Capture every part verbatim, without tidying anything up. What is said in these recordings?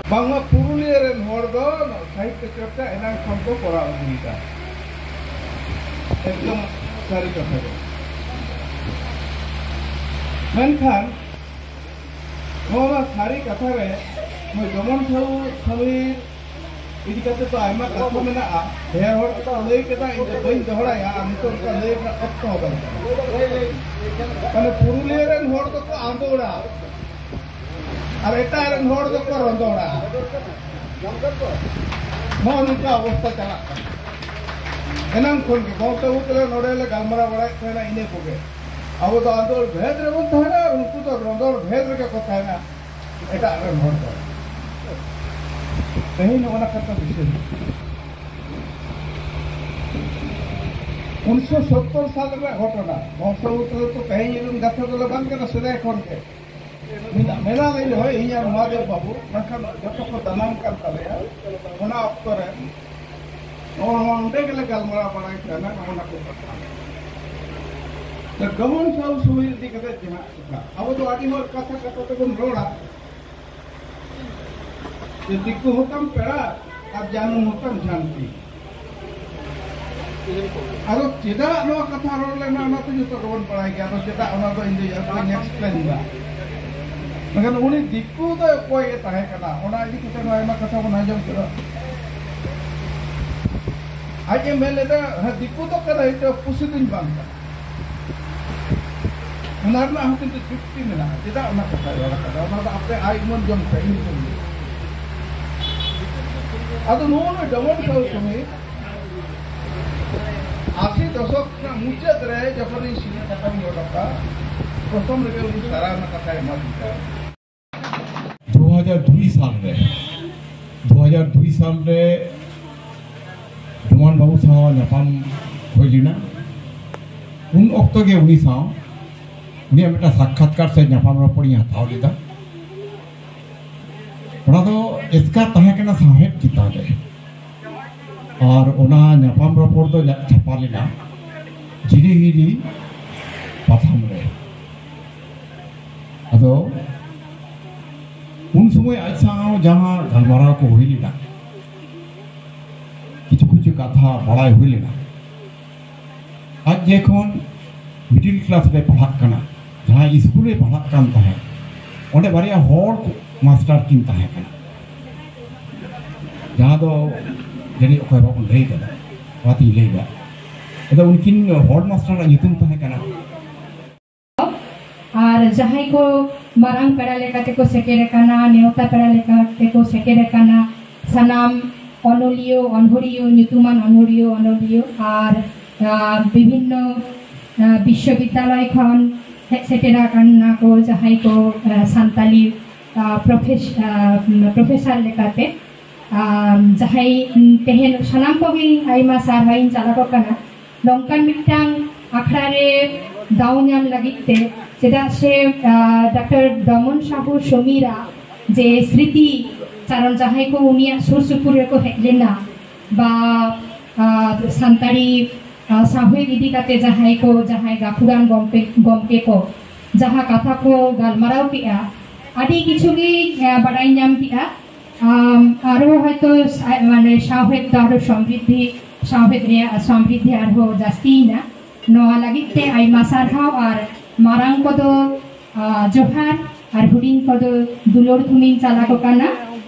ᱵᱟᱝᱢᱟ ᱯᱩᱨᱩᱞᱤᱭᱟᱹ ᱨᱮᱱ ᱦᱚᱲ ᱫᱚ ᱥᱟᱦᱤᱛᱛᱚ ᱪᱚᱨᱪᱟ ᱮᱱᱟᱝ ᱠᱷᱚᱱ ᱠᱚ ᱠᱚᱨᱟᱣ ᱟᱹᱜᱩᱭᱮᱫᱟ᱾ ᱮᱠᱫᱚᱢ ᱥᱟᱹᱨᱤ ᱠᱟᱛᱷᱟ ᱜᱮ᱾ ᱢᱮᱱᱠᱷᱟᱱ ᱱᱚᱣᱟ ᱢᱟ ᱥᱟᱹᱨᱤ ᱠᱟᱛᱷᱟ ᱨᱮ ᱱᱩᱭ ᱰᱚᱢᱚᱱ ᱥᱟᱦᱩ ᱥᱟᱢᱤᱨ ᱤᱫᱤ ᱠᱟᱛᱮ ᱫᱚ ᱟᱭᱢᱟ ᱠᱟᱛᱷᱟ ᱢᱮᱱᱟᱜᱼᱟ᱾ ᱰᱷᱮᱨ ᱦᱚᱲ ᱠᱚ ᱞᱟᱹᱭ ᱠᱮᱫᱟ, ᱤᱧ ᱫᱚ ᱵᱟᱹᱧ ᱫᱚᱦᱲᱟᱭᱟ, ᱟᱨ ᱱᱤᱛᱚᱜ ᱚᱱᱠᱟ ᱞᱟᱹᱭ ᱨᱮᱱᱟᱜ ᱚᱠᱛᱚ ᱦᱚᱸ ᱵᱟᱹᱱᱩᱜᱼᱟ᱾ ᱢᱟᱱᱮ ᱯᱩᱨᱩᱞᱤᱭᱟᱹ ᱨᱮᱱ ᱦᱚᱲ ᱫᱚᱠᱚ ᱟᱸᱫᱳᱲᱟ ᱟᱨ ᱮᱴᱟᱜ ᱨᱮᱱ ᱦᱚᱲ ᱫᱚᱠᱚ ᱨᱚᱸᱫᱚᱲᱟ᱾ ᱱᱚᱜᱼᱚ ᱱᱚᱝᱠᱟ ᱚᱵᱚᱥᱛᱟ ᱪᱟᱞᱟᱜ ᱠᱟᱱᱟ᱾ ᱮᱱᱟᱝ ᱠᱷᱚᱱ ᱜᱮ ᱜᱚᱢᱠᱮ ᱵᱟᱹᱵᱩ ᱛᱟᱞᱮ ᱱᱚᱰᱮ ᱞᱮ ᱜᱟᱞᱢᱟᱨᱟᱣ ᱵᱟᱲᱟᱭᱮᱫ ᱛᱟᱦᱮᱱᱟ, ᱤᱱᱟᱹ ᱠᱚᱜᱮ᱾ ᱟᱵᱚ ᱫᱚ ᱟᱸᱫᱳᱲ ᱵᱷᱮᱫ ᱨᱮᱵᱚᱱ ᱛᱟᱦᱮᱱᱟ ᱟᱨ ᱩᱱᱠᱩ ᱫᱚ ᱨᱚᱸᱫᱚᱲ ᱵᱷᱮᱫ ᱨᱮᱜᱮ ᱠᱚ ᱛᱟᱦᱮᱱᱟ᱾ ᱮᱴᱟᱜ ᱨᱮᱱ ᱦᱚᱲ ᱫᱚ ᱛᱮᱦᱮᱧ ᱱᱚᱜᱼᱚ ᱱᱟ ᱠᱟᱛᱷᱟ ᱫᱤᱥᱟᱹ ᱦᱩᱭᱩᱜ ᱠᱟᱱᱟ᱾ ᱩᱱᱤᱥᱥᱚ ᱥᱚᱛᱛᱚᱨ ᱥᱟᱞ ᱨᱮᱱᱟᱜ ᱜᱷᱚᱴᱚᱱᱟ᱾ ᱵᱚᱝᱥᱚ ᱩᱛᱨᱟᱹ ᱛᱚ ᱛᱮᱦᱮᱧ ᱨᱮᱱ ᱠᱟᱛᱷᱟ ᱫᱚᱞᱮ ᱵᱟᱝ ᱠᱟᱱᱟ, ᱥᱮᱫᱟᱭ ᱠᱷᱚᱱ ᱜᱮ ᱢᱮᱱᱟᱜ, ᱢᱮᱱᱟᱜ ᱞᱤᱧ ᱨᱮᱦᱚᱸ ᱤᱧ ᱟᱨ ᱢᱚᱦᱟᱫᱮᱵ ᱵᱟᱹᱵᱩ, ᱢᱮᱱᱠᱷᱟᱱ ᱡᱚᱛᱚ ᱠᱚ ᱫᱟᱱᱟᱝ ᱠᱟᱱ ᱛᱟᱞᱮᱭᱟ᱾ ᱚᱱᱟ ᱚᱠᱛᱚ ᱨᱮ ᱱᱚᱜᱼᱚ ᱱᱚᱣᱟ ᱚᱸᱰᱮ ᱜᱮᱞᱮ ᱜᱟᱞᱢᱟᱨᱟᱣ ᱵᱟᱲᱟᱭ ᱠᱟᱱᱟ, ᱱᱚᱜᱼᱚ ᱱᱟ ᱠᱚ ᱠᱟᱛᱷᱟ᱾ ᱛᱚ ᱰᱚᱢᱚᱱ ᱥᱟᱶ ᱥᱩᱦᱤ ᱤᱫᱤ ᱠᱟᱛᱮ ᱡᱟᱦᱟᱸ ᱠᱟᱛᱷᱟ, ᱟᱵᱚ ᱫᱚ ᱟᱹᱰᱤ ᱦᱚᱲ ᱠᱟᱛᱷᱟ ᱠᱟᱛᱷᱟ ᱛᱮᱵᱚᱱ ᱨᱚᱲᱟ, ᱡᱮ ᱫᱤᱠᱩ ᱦᱚᱸᱛᱟᱢ ᱯᱮᱲᱟ ᱟᱨ ᱡᱟᱹᱱᱩᱢ ᱦᱚᱸᱛᱟᱢ ᱡᱷᱟᱱᱴᱤ᱾ ᱟᱫᱚ ᱪᱮᱫᱟᱜ ᱱᱚᱣᱟ ᱠᱟᱛᱷᱟ ᱨᱚᱲ ᱞᱮᱱᱟ, ᱚᱱᱟ ᱛᱚ ᱡᱚᱛᱚ ᱜᱮᱵᱚᱱ ᱵᱟᱲᱟᱭ ᱜᱮᱭᱟ᱾ ᱟᱫᱚ ᱪᱮᱫᱟᱜ ᱚᱱᱟ ᱫᱚ ᱤᱧ ᱫᱚ ᱟᱫᱚᱧ explain ᱮᱫᱟ᱾ ᱢᱮᱱᱠᱷᱟᱱ ᱩᱱᱤ ᱫᱤᱠᱩ ᱫᱚ ᱚᱠᱚᱭ ᱮ ᱛᱟᱦᱮᱸ ᱠᱟᱱᱟ, ᱚᱱᱟ ᱤᱫᱤ ᱠᱟᱛᱮ ᱦᱚᱸ ᱟᱭᱢᱟ ᱠᱟᱛᱷᱟ ᱵᱚᱱ ᱟᱸᱡᱚᱢ ᱠᱮᱫᱟ᱾ ᱟᱡ ᱮ ᱢᱮᱱ ᱞᱮᱫᱟ, "ᱦᱮᱸ, ᱫᱤᱠᱩ ᱫᱚ ᱠᱟᱱᱟᱭ, ᱤᱧ ᱫᱚ ᱯᱩᱥᱤ ᱫᱚᱧ ᱵᱟᱝ ᱠᱟᱱᱟ᱾" ᱚᱱᱟ ᱨᱮᱱᱟᱜ ᱦᱚᱸ ᱠᱤᱱᱛᱩ ᱡᱩᱠᱛᱤ ᱢᱮᱱᱟᱜᱼᱟ᱾ ᱪᱮᱫᱟᱜ ᱚᱱᱟ ᱠᱟᱛᱷᱟᱭ ᱨᱚᱲ ᱟᱠᱟᱫᱟ, ᱚᱱᱟ ᱫᱚ ᱟᱯᱮ ᱟᱭ ᱩᱢᱟᱹᱱ ᱡᱚᱝ ᱯᱮ, ᱤᱧ ᱫᱚ ᱵᱟᱝ᱾ ᱟᱫᱚ ᱱᱚᱜᱼᱚ ᱱᱚᱣᱟ ᱰᱚᱢᱚᱱ ᱥᱟᱶ ᱥᱚᱢᱤᱛ ᱟᱥᱤ ᱫᱚᱥᱚᱠ ᱨᱮᱱᱟᱜ ᱢᱩᱪᱟᱹᱫ ᱨᱮ ᱡᱚᱠᱷᱚᱱ ᱤᱧ ᱥᱤᱫᱩ ᱥᱟᱠᱟᱢ ᱤᱧ ᱚᱰᱚᱠᱟ, ᱯᱨᱚᱛᱷᱚᱢ ᱨᱮᱜᱮ ᱩᱱᱤ ᱥᱟᱨᱦᱟᱣ ᱨᱮᱱᱟᱜ ᱠᱟᱛᱷᱟᱭ ᱮᱢᱟ ᱫᱤᱧ ᱛᱟᱦᱮᱸᱫ᱾ ᱫᱩ ᱦᱟᱡᱟᱨ ᱫᱩᱭ ᱥᱟᱞ ᱨᱮ, ᱫᱩ ᱦᱟᱡᱟᱨ ᱫᱩᱭ ᱥᱟᱞ ᱨᱮ ᱰᱚᱢᱚᱱ ᱵᱟᱹᱵᱩ ᱥᱟᱶ ᱧᱟᱯᱟᱢ ᱦᱩᱭ ᱞᱮᱱᱟ᱾ ᱩᱱ ᱚᱠᱛᱚ ᱜᱮ ᱩᱱᱤ ᱥᱟᱶ ᱩᱱᱤᱭᱟᱜ ᱢᱤᱫᱴᱟᱝ ᱥᱟᱠᱠᱷᱟᱛᱠᱟᱨ ᱥᱮ ᱧᱟᱯᱟᱢ ᱨᱚᱯᱚᱲᱤᱧ ᱦᱟᱛᱟᱣ ᱞᱮᱫᱟ᱾ ᱚᱱᱟ ᱫᱚ ᱮᱥᱠᱟᱨ ᱛᱟᱦᱮᱸ ᱠᱟᱱᱟ ᱥᱟᱶᱦᱮᱫ ᱪᱮᱛᱟᱱ ᱨᱮ, ᱟᱨ ᱚᱱᱟ ᱧᱟᱯᱟᱢ ᱨᱚᱯᱚᱲ ᱫᱚ ᱪᱷᱟᱯᱟ ᱞᱮᱱᱟ ᱡᱷᱤᱨᱤ ᱦᱤᱨᱤ ᱯᱟᱛᱷᱟᱢ ᱨᱮ᱾ ᱟᱫᱚ ᱩᱱ ᱥᱚᱢᱚᱭ ᱟᱡ ᱥᱟᱶ ᱡᱟᱦᱟᱸ ᱜᱟᱞᱢᱟᱨᱟᱣ ᱠᱚ ᱦᱩᱭ ᱞᱮᱱᱟ, ᱠᱤᱪᱷᱩ ᱠᱤᱪᱷᱩ ᱠᱟᱛᱷᱟ ᱵᱟᱲᱟᱭ ᱦᱩᱭ ᱞᱮᱱᱟ᱾ ᱟᱡ ᱡᱚᱠᱷᱚᱱ ᱢᱤᱰᱤᱞ ᱠᱞᱟᱥ ᱨᱮ ᱯᱟᱲᱦᱟᱜ ᱠᱟᱱᱟ, ᱡᱟᱦᱟᱸ ᱥᱠᱩᱞ ᱨᱮ ᱯᱟᱲᱦᱟᱜ ᱠᱟᱱ ᱛᱟᱦᱮᱸᱫ, ᱚᱸᱰᱮ ᱵᱟᱨᱭᱟ ᱦᱚᱲ ᱢᱟᱥᱴᱟᱨ ᱠᱤᱱ ᱛᱟᱦᱮᱸ ᱠᱟᱱᱟ, ᱡᱟᱦᱟᱸ ᱫᱚ ᱡᱟᱹᱱᱤᱡ ᱚᱠᱚᱭ ᱵᱟᱵᱚᱱ ᱞᱟᱹᱭ ᱠᱟᱫᱟ, ᱚᱱᱟᱛᱤᱧ ᱞᱟᱹᱭᱫᱟ᱾ ᱟᱫᱚ ᱩᱱᱠᱤᱱ ᱦᱚᱲ ᱢᱟᱥᱴᱟᱨᱟᱜ ᱧᱩᱛᱩᱢ ᱛᱟᱦᱮᱸ ᱠᱟᱱᱟ ᱟᱨ ᱡᱟᱦᱟᱸᱭ ᱠᱚ ᱢᱟᱨᱟᱝ ᱯᱮᱲᱟ ᱞᱮᱠᱟ ᱛᱮᱠᱚ ᱥᱮᱴᱮᱨ ᱟᱠᱟᱱᱟ, ᱱᱮᱣᱛᱟ ᱯᱮᱲᱟ ᱞᱮᱠᱟ ᱛᱮᱠᱚ ᱥᱮᱴᱮᱨ ᱟᱠᱟᱱᱟ, ᱥᱟᱱᱟᱢ ᱚᱱᱚᱞᱤᱭᱟᱹ, ᱚᱱᱚᱲᱦᱤᱭᱟᱹ, ᱧᱩᱛᱩᱢᱟᱱ ᱚᱱᱚᱲᱦᱤᱭᱟᱹ, ᱚᱱᱚᱞᱤᱭᱟᱹ ᱟᱨ, ᱟ, ᱵᱤᱵᱷᱤᱱᱱᱚ, ᱟ, ᱵᱤᱥᱥᱚᱵᱤᱫᱽᱫᱟᱞᱚᱭ ᱠᱷᱚᱱ ᱦᱮᱡ ᱥᱮᱴᱮᱨ ᱟᱠᱟᱱᱟ ᱠᱚ ᱡᱟᱦᱟᱸᱭ ᱠᱚ, ᱟ, ᱥᱟᱱᱛᱟᱞᱤ, ᱟ, ᱯᱨᱚᱯᱷᱮᱥ-, ᱟ, ᱯᱨᱚᱯᱷᱮᱥᱟᱨ ᱞᱮᱠᱟᱛᱮ᱾ ᱟᱢ, ᱡᱟᱦᱟᱸᱭ, ᱩᱢ, ᱛᱮᱦᱮᱧ ᱥᱟᱱᱟᱢ ᱠᱚᱜᱮ ᱟᱭᱢᱟ ᱥᱟᱨᱦᱟᱣᱤᱧ ᱪᱟᱞ ᱟᱠᱚ ᱠᱟᱱᱟ ᱱᱚᱝᱠᱟᱱ ᱢᱤᱫᱴᱟᱝ ᱟᱠᱷᱲᱟ ᱨᱮ ᱫᱟᱣ ᱧᱟᱢ ᱞᱟᱹᱜᱤᱫ ᱛᱮ, ᱪᱮᱫᱟᱜ ᱥᱮ, ᱟ, ᱰᱟᱠᱛᱟᱨ ᱰᱚᱢᱚᱱ ᱥᱟᱦᱩ ᱥᱚᱢᱤᱨᱟᱜ ᱡᱮ ᱥᱨᱤᱛᱤ ᱪᱟᱨᱚᱱ, ᱡᱟᱦᱟᱸᱭ ᱠᱚ ᱩᱱᱤᱭᱟᱜ ᱥᱩᱨ ᱥᱩᱯᱩᱨ ᱨᱮᱠᱚ ᱦᱮᱡ ᱞᱮᱱᱟ, ᱵᱟ, ᱟ, ᱥᱟᱱᱛᱟᱲᱤ, ᱟ, ᱥᱟᱶᱦᱮᱫ ᱤᱫᱤ ᱠᱟᱛᱮ ᱡᱟᱦᱟᱸᱭ ᱠᱚ, ᱡᱟᱦᱟᱸᱭ ᱜᱟᱹᱠᱷᱩᱲᱟᱱ ᱜᱚᱢᱠᱮ, ᱜᱚᱢᱠᱮ ᱠᱚ ᱡᱟᱦᱟᱸ ᱠᱟᱛᱷᱟ ᱠᱚ ᱜᱟᱞᱢᱟᱨᱟᱣ ᱠᱮᱜᱼᱟ, ᱟᱹᱰᱤ ᱠᱤᱪᱷᱩ ᱜᱮ, ᱟ, ᱵᱟᱰᱟᱭ ᱧᱟᱢ ᱠᱮᱜᱼᱟ᱾ ᱟᱢ, ᱟᱨᱦᱚᱸ ᱦᱚᱭᱛᱚ ᱥᱟ-, ᱢᱟᱱᱮ ᱥᱟᱶᱦᱮᱫ ᱫᱚ ᱟᱨᱦᱚᱸ ᱥᱚᱢᱨᱤᱫᱷᱤ, ᱥᱟᱶᱦᱮᱫ ᱨᱮᱭᱟᱜ ᱥᱚᱢᱨᱤᱫᱷᱤ ᱟᱨᱦᱚᱸ ᱡᱟᱹᱥᱛᱤᱭᱮᱱᱟ᱾ ᱱᱚᱣᱟ ᱞᱟᱹᱜᱤᱫ ᱛᱮ ᱟᱭᱢᱟ ᱥᱟᱨᱦᱟᱣ ᱟᱨ ᱢᱟᱨᱟᱝ ᱠᱚᱫᱚ, ᱟ, ᱡᱚᱦᱟᱨ ᱟᱨ ᱦᱩᱰᱤᱧ ᱠᱚᱫᱚ ᱫᱩᱞᱟᱹᱲ ᱛᱷᱩᱢᱤᱧ ᱪᱟᱞ ᱟᱠᱚ ᱠᱟᱱᱟ᱾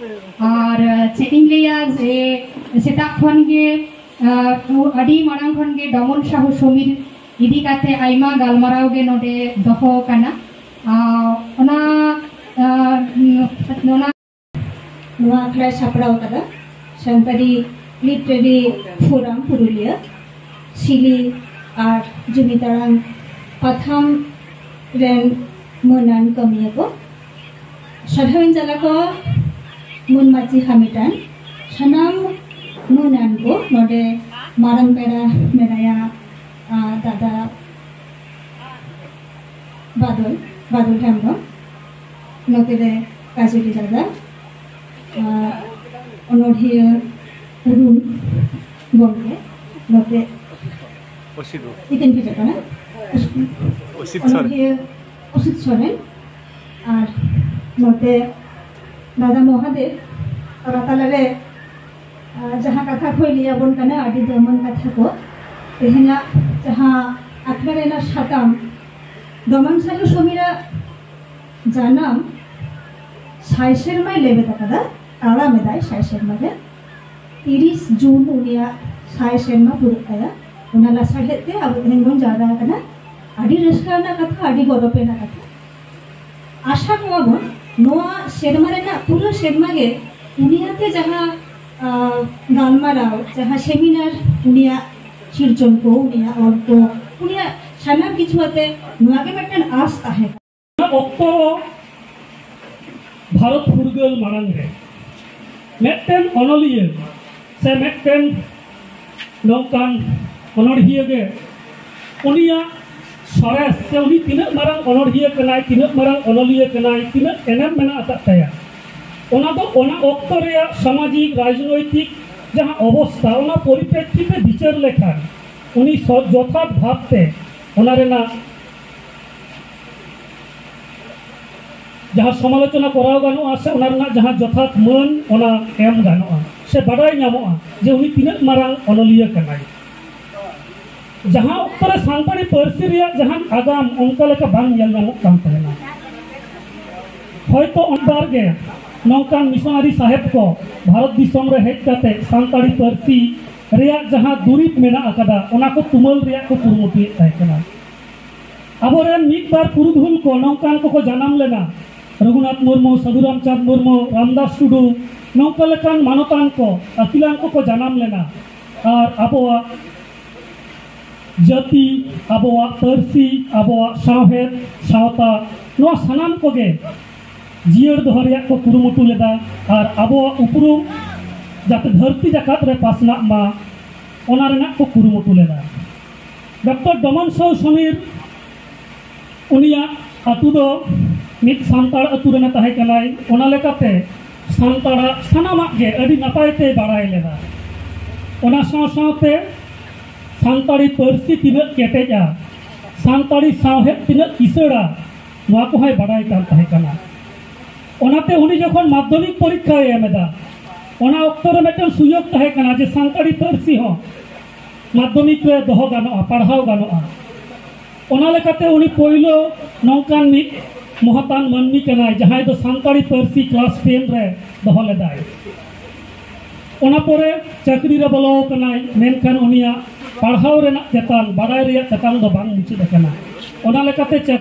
ᱟᱨ, ᱟ, ᱪᱮᱫ ᱤᱧ ᱞᱟᱹᱭᱟ ᱡᱮ ᱥᱮᱛᱟᱜ ᱠᱷᱚᱱ ᱜᱮ, ᱟ, ᱟᱹᱰᱤ ᱢᱟᱲᱟᱝ ᱠᱷᱚᱱ ᱜᱮ ᱰᱚᱢᱚᱱ ᱥᱟᱦᱩ ᱥᱚᱢᱤᱨ ᱤᱫᱤ ᱠᱟᱛᱮ ᱟᱭᱢᱟ ᱜᱟᱞᱢᱟᱨᱟᱣ ᱜᱮ ᱱᱚᱰᱮ ᱫᱚᱦᱚ ᱟᱠᱟᱱᱟ᱾ ᱟ, ᱚᱱᱟ, ᱟ, ᱚᱱᱟ ᱱᱚᱣᱟ ᱟᱠᱷᱲᱟᱭ ᱥᱟᱯᱲᱟᱣ ᱟᱠᱟᱫᱟ ᱥᱟᱱᱛᱟᱲᱤ ᱞᱤᱴᱟᱨᱮᱨᱤ ᱯᱷᱳᱨᱟᱢ ᱯᱩᱨᱩᱞᱤᱭᱟᱹ, ᱥᱤᱞᱤ ᱟᱨ ᱡᱩᱢᱤᱫ ᱟᱲᱟᱝ ᱯᱟᱛᱷᱟᱢ ᱨᱮᱱ ᱢᱟᱹᱱᱟᱱ ᱠᱟᱹᱢᱤᱭᱟᱹ ᱠᱚ᱾ ᱥᱟᱨᱦᱟᱣᱤᱧ ᱪᱟᱞ ᱟᱠᱚᱣᱟ ᱢᱟᱹᱱ ᱢᱟᱹᱪᱤ ᱦᱟᱢᱮᱴᱟᱱ ᱥᱟᱱᱟᱢ ᱢᱟᱹᱱᱟᱱ ᱠᱚ᱾ ᱱᱚᱰᱮ ᱢᱟᱨᱟᱝ ᱯᱮᱲᱟ ᱢᱮᱱᱟᱭᱟ, ᱟ, ᱫᱟᱫᱟ ᱵᱟᱫᱚᱞ, ᱵᱟᱫᱚᱞ ᱦᱮᱢᱵᱨᱚᱢ, ᱱᱚᱛᱮ ᱨᱮ ᱠᱟᱡᱚᱞᱤ ᱫᱟᱫᱟ, ᱟᱨ ᱚᱱᱚᱬᱦᱤᱭᱟᱹ ᱚᱨᱩᱱ ᱜᱚᱢᱠᱮ, ᱱᱚᱛᱮ ᱚᱥᱤᱛ ᱵᱟᱵᱩ᱾ ᱤᱠᱟᱹᱧ ᱵᱷᱮᱡᱟ ᱠᱟᱱᱟ᱾ ᱚᱥᱤᱛ ᱥᱚᱨᱮᱱ᱾ ᱚᱱᱚᱬᱦᱤᱭᱟᱹ ᱚᱥᱤᱛ ᱥᱚᱨᱮᱱ, ᱟᱨ ᱱᱚᱛᱮ ᱫᱟᱫᱟ ᱢᱚᱦᱟᱫᱮᱵ, ᱛᱟᱞᱟ ᱛᱟᱞᱟᱨᱮ, ᱟᱨ ᱡᱟᱦᱟᱸ ᱠᱟᱛᱷᱟ ᱠᱚᱭ ᱞᱟᱹᱭ ᱟᱵᱚᱱ ᱠᱟᱱᱟ, ᱟᱹᱰᱤ ᱫᱟᱹᱢᱟᱱ ᱠᱟᱛᱷᱟ ᱠᱚ᱾ ᱛᱮᱦᱮᱧᱟᱜ ᱡᱟᱦᱟᱸ ᱟᱠᱷᱲᱟ ᱨᱮᱱᱟᱜ ᱥᱟᱛᱟᱢ, ᱰᱚᱢᱟᱱ ᱥᱟᱱᱩ ᱥᱚᱢᱤᱨᱟᱜ ᱡᱟᱱᱟᱢ ᱥᱟᱭ ᱥᱮᱨᱢᱟᱭ ᱞᱮᱵᱮᱫ ᱟᱠᱟᱫᱟ, ᱛᱟᱲᱟᱢ ᱮᱫᱟᱭ ᱥᱟᱭ ᱥᱮᱨᱢᱟ ᱨᱮ᱾ ᱛᱤᱨᱤᱥ ᱡᱩᱱ ᱩᱱᱤᱭᱟᱜ ᱥᱟᱭ ᱥᱮᱨᱢᱟ ᱯᱩᱨᱟᱹᱜ ᱛᱟᱭᱟ᱾ ᱚᱱᱟ ᱞᱟᱥᱟᱲᱦᱮᱫ ᱛᱮ ᱟᱵᱚ ᱛᱮᱦᱮᱧ ᱵᱚᱱ ᱡᱟᱣᱨᱟ ᱟᱠᱟᱱᱟ᱾ ᱟᱹᱰᱤ ᱨᱟᱹᱥᱠᱟᱹ ᱨᱮᱱᱟᱜ ᱠᱟᱛᱷᱟ, ᱟᱹᱰᱤ ᱜᱚᱨᱚᱵᱽ ᱨᱮᱱᱟᱜ ᱠᱟᱛᱷᱟ᱾ ᱟᱥᱟ ᱠᱚᱣᱟ ᱵᱚᱱ ᱱᱚᱣᱟ ᱥᱮᱨᱢᱟ ᱨᱮᱱᱟᱜ ᱯᱩᱨᱟᱹ ᱥᱮᱨᱢᱟ ᱜᱮ ᱩᱱᱤᱭᱟᱜ ᱛᱮ ᱡᱟᱦᱟᱸ, ᱟᱸ, ᱜᱟᱞᱢᱟᱨᱟᱣ, ᱡᱟᱦᱟᱸ ᱥᱮᱢᱤᱱᱟᱨ, ᱩᱱᱤᱭᱟᱜ ᱥᱤᱨᱡᱚᱱ ᱠᱚ, ᱩᱱᱤᱭᱟᱜ ᱚᱞ ᱠᱚ, ᱩᱱᱤᱭᱟᱜ ᱥᱟᱱᱟᱢ ᱠᱤᱪᱷᱩ ᱟᱛᱮ ᱱᱚᱣᱟ ᱜᱮ ᱢᱤᱫᱴᱮᱱ ᱟᱥ ᱛᱟᱦᱮᱸ ᱠᱟᱱᱟ᱾ ᱚᱱᱟ ᱚᱠᱛᱚ ᱵᱷᱟᱨᱚᱛ ᱯᱷᱩᱨᱜᱟᱹᱞ ᱢᱟᱲᱟᱝ ᱨᱮ ᱢᱤᱫᱴᱮᱱ ᱚᱱᱚᱞᱤᱭᱟᱹ ᱥᱮ ᱢᱤᱫᱴᱮᱱ ᱱᱚᱝᱠᱟᱱ ᱚᱱᱚᱬᱦᱤᱭᱟᱹ ᱜᱮ ᱩᱱᱤᱭᱟᱜ ᱥᱚᱨᱮᱥ ᱥᱮ ᱩᱱᱤ ᱛᱤᱱᱟᱹᱜ ᱢᱟᱨᱟᱝ ᱚᱱᱚᱬᱦᱤᱭᱟᱹ ᱠᱟᱱᱟᱭ, ᱛᱤᱱᱟᱹᱜ ᱢᱟᱨᱟᱝ ᱚᱱᱚᱞᱤᱭᱟᱹ ᱠᱟᱱᱟᱭ, ᱛᱤᱱᱟᱹᱜ ᱮᱱᱮᱢ ᱢᱮᱱᱟᱜ ᱟᱠᱟᱫ ᱛᱟᱭᱟ, ᱚᱱᱟ ᱫᱚ ᱚᱱᱟ ᱚᱠᱛᱚ ᱨᱮᱭᱟᱜ ᱥᱟᱢᱟᱡᱤᱠ, ᱨᱟᱡᱽᱱᱳᱭᱛᱤᱠ ᱡᱟᱦᱟᱸ ᱚᱵᱚᱥᱛᱷᱟ, ᱚᱱᱟ ᱯᱚᱨᱤᱯᱨᱮᱠᱠᱷᱤᱛ ᱨᱮ ᱵᱤᱪᱟᱹᱨ ᱞᱮᱠᱷᱟᱱ ᱩᱱᱤ ᱥᱚ-, ᱡᱚᱛᱷᱟᱛ ᱵᱷᱟᱵᱽᱛᱮ ᱚᱱᱟ ᱨᱮᱱᱟᱜ ᱡᱟᱦᱟᱸ ᱥᱚᱢᱟᱞᱳᱪᱚᱱᱟ ᱠᱚᱨᱟᱣ ᱜᱟᱱᱚᱜᱼᱟ ᱥᱮ ᱚᱱᱟ ᱨᱮᱱᱟᱜ ᱡᱟᱦᱟᱸ ᱡᱚᱛᱷᱟᱛ ᱢᱟᱹᱱ, ᱚᱱᱟ ᱮᱢ ᱜᱟᱱᱚᱜᱼᱟ ᱥᱮ ᱵᱟᱰᱟᱭ ᱧᱟᱢᱚᱜᱼᱟ ᱡᱮ ᱩᱱᱤ ᱛᱤᱱᱟᱹᱜ ᱢᱟᱨᱟᱝ ᱚᱱᱚᱞᱤᱭᱟᱹ ᱠᱟᱱᱟᱭ᱾ ᱡᱟᱦᱟᱸ ᱚᱠᱛᱚ ᱨᱮ ᱥᱟᱱᱛᱟᱲᱤ ᱯᱟᱹᱨᱥᱤ ᱨᱮᱭᱟᱜ ᱡᱟᱦᱟᱱ ᱟᱜᱟᱢ ᱚᱱᱠᱟ ᱞᱮᱠᱟ ᱵᱟᱝ ᱧᱮᱞ ᱧᱟᱢᱚᱜ ᱠᱟᱱ ᱛᱟᱦᱮᱱᱟ᱾ ᱦᱚᱭᱛᱚ ᱚᱱᱵᱟᱨ ᱜᱮ ᱱᱚᱝᱠᱟᱱ ᱢᱤᱥᱚᱱᱟᱨᱤ ᱥᱟᱦᱮᱵ ᱠᱚ ᱵᱷᱟᱨᱚᱛ ᱫᱤᱥᱚᱢ ᱨᱮ ᱦᱮᱡ ᱠᱟᱛᱮ ᱥᱟᱱᱛᱟᱲᱤ ᱯᱟᱹᱨᱥᱤ ᱨᱮᱭᱟᱜ ᱡᱟᱦᱟᱸ ᱫᱩᱨᱤᱵᱽ ᱢᱮᱱᱟᱜ ᱟᱠᱟᱫᱟ, ᱚᱱᱟ ᱠᱚ ᱛᱩᱢᱟᱹᱞ ᱨᱮᱭᱟᱜ ᱠᱚ ᱠᱩᱨᱩᱢᱩᱴᱩᱭᱮᱫ ᱛᱟᱦᱮᱸ ᱠᱟᱱᱟ᱾ ᱟᱵᱚᱨᱮᱱ ᱢᱤᱫ ᱵᱟᱨ ᱯᱩᱨᱩᱫᱷᱩᱞ ᱠᱚ ᱱᱚᱝᱠᱟᱱ ᱠᱚᱠᱚ ᱡᱟᱱᱟᱢ ᱞᱮᱱᱟ, ᱨᱚᱜᱷᱩᱱᱟᱛᱷ ᱢᱩᱨᱢᱩ, ᱥᱟᱹᱫᱷᱩ ᱨᱟᱢᱪᱟᱸᱫᱽ ᱢᱩᱨᱢᱩ, ᱨᱟᱢᱫᱟᱥ ᱴᱩᱰᱩ, ᱱᱚᱝᱠᱟ ᱞᱮᱠᱟᱱ ᱢᱟᱱᱚᱛᱟᱱ ᱠᱚ, ᱟᱹᱠᱤᱞᱟᱱ ᱠᱚᱠᱚ ᱡᱟᱱᱟᱢ ᱞᱮᱱᱟ᱾ ᱟᱨ ᱟᱵᱚᱣᱟᱜ ᱡᱟᱹᱛᱤ, ᱟᱵᱚᱣᱟᱜ ᱯᱟᱹᱨᱥᱤ, ᱟᱵᱚᱣᱟᱜ ᱥᱟᱶᱦᱮᱫ, ᱥᱟᱶᱛᱟ, ᱱᱚᱣᱟ ᱥᱟᱱᱟᱢ ᱠᱚᱜᱮ ᱡᱤᱭᱟᱹᱲ ᱫᱚᱦᱚ ᱨᱮᱭᱟᱜ ᱠᱚ ᱠᱩᱨᱩᱢᱩᱴᱩ ᱞᱮᱫᱟ᱾ ᱟᱨ ᱟᱵᱚᱣᱟᱜ ᱩᱯᱨᱩᱢ ᱡᱟᱛᱮ ᱫᱷᱟᱹᱨᱛᱤ ᱡᱟᱠᱟᱛ ᱨᱮ ᱯᱟᱥᱱᱟᱜ ᱢᱟ, ᱚᱱᱟ ᱨᱮᱱᱟᱜ ᱠᱚ ᱠᱩᱨᱩᱢᱩᱴᱩ ᱞᱮᱫᱟ᱾ ᱰᱚᱠᱴᱚᱨ ᱰᱚᱢᱚᱱ ᱥᱟᱹᱣ ᱥᱚᱢᱤᱨ, ᱩᱱᱤᱭᱟᱜ ᱟᱹᱛᱩ ᱫᱚ ᱢᱤᱫ ᱥᱟᱱᱛᱟᱲ ᱟᱹᱛᱩ ᱨᱮᱱᱮ ᱛᱟᱦᱮᱸ ᱠᱟᱱᱟᱭ᱾ ᱚᱱᱟ ᱞᱮᱠᱟᱛᱮ ᱥᱟᱱᱛᱟᱲᱟᱜ ᱥᱟᱱᱟᱢᱟᱜ ᱜᱮ ᱟᱹᱰᱤ ᱱᱟᱯᱟᱭ ᱛᱮᱭ ᱵᱟᱲᱟᱭ ᱞᱮᱫᱟ᱾ ᱚᱱᱟ ᱥᱟᱶ ᱥᱟᱶᱛᱮ ᱥᱟᱱᱛᱟᱲᱤ ᱯᱟᱹᱨᱥᱤ ᱛᱤᱱᱟᱹᱜ ᱠᱮᱴᱮᱡᱼᱟ, ᱥᱟᱱᱛᱟᱲᱤ ᱥᱟᱶᱦᱮᱫ ᱛᱤᱱᱟᱹᱜ ᱠᱤᱥᱟᱹᱬᱟ, ᱱᱚᱣᱟ ᱠᱚᱦᱚᱸᱭ ᱵᱟᱰᱟᱭ ᱠᱟᱱ ᱛᱟᱦᱮᱸ ᱠᱟᱱᱟ᱾ ᱚᱱᱟᱛᱮ ᱩᱱᱤ ᱡᱚᱠᱷᱚᱱ ᱢᱟᱫᱽᱫᱷᱚᱢᱤᱠ ᱯᱚᱨᱤᱠᱠᱷᱟᱭ ᱮᱢ ᱮᱫᱟ, ᱚᱱᱟ ᱚᱠᱛᱚ ᱨᱮ ᱢᱤᱫᱴᱮᱱ ᱥᱩᱡᱳᱜᱽ ᱛᱟᱦᱮᱸ ᱠᱟᱱᱟ ᱡᱮ ᱥᱟᱱᱛᱟᱲᱤ ᱯᱟᱹᱨᱥᱤ ᱦᱚᱸ ᱢᱟᱫᱽᱫᱷᱚᱢᱤᱠ ᱨᱮ ᱫᱚᱦᱚ ᱜᱟᱱᱚᱜᱼᱟ, ᱯᱟᱲᱦᱟᱣ ᱜᱟᱱᱚᱜᱼᱟ᱾ ᱚᱱᱟ ᱞᱮᱠᱟᱛᱮ ᱩᱱᱤ ᱯᱳᱭᱞᱳ ᱱᱚᱝᱠᱟᱱ ᱢᱤᱫ ᱢᱚᱦᱚᱛᱟᱱ ᱢᱟᱹᱱᱢᱤ ᱠᱟᱱᱟᱭ, ᱡᱟᱦᱟᱸᱭ ᱫᱚ ᱥᱟᱱᱛᱟᱲᱤ ᱯᱟᱹᱨᱥᱤ ᱠᱞᱟᱥ ᱴᱮᱱ ᱨᱮ ᱫᱚᱦᱚ ᱞᱮᱫᱟᱭ᱾ ᱚᱱᱟ ᱯᱚᱨᱮ ᱪᱟᱹᱠᱨᱤ ᱨᱮ ᱵᱚᱞᱚ ᱟᱠᱟᱱᱟᱭ, ᱢᱮᱱᱠᱷᱟᱱ ᱩᱱᱤᱭᱟᱜ ᱯᱟᱲᱦᱟᱣ ᱨᱮᱱᱟᱜ ᱪᱮᱛᱟᱱ, ᱵᱟᱲᱟᱭ ᱨᱮᱭᱟᱜ ᱪᱮᱛᱟᱱ ᱫᱚ ᱵᱟᱝ ᱢᱩᱪᱟᱹᱫ ᱟᱠᱟᱱᱟ᱾ ᱚᱱᱟ ᱞᱮᱠᱟᱛᱮ ᱪᱟᱹᱠ-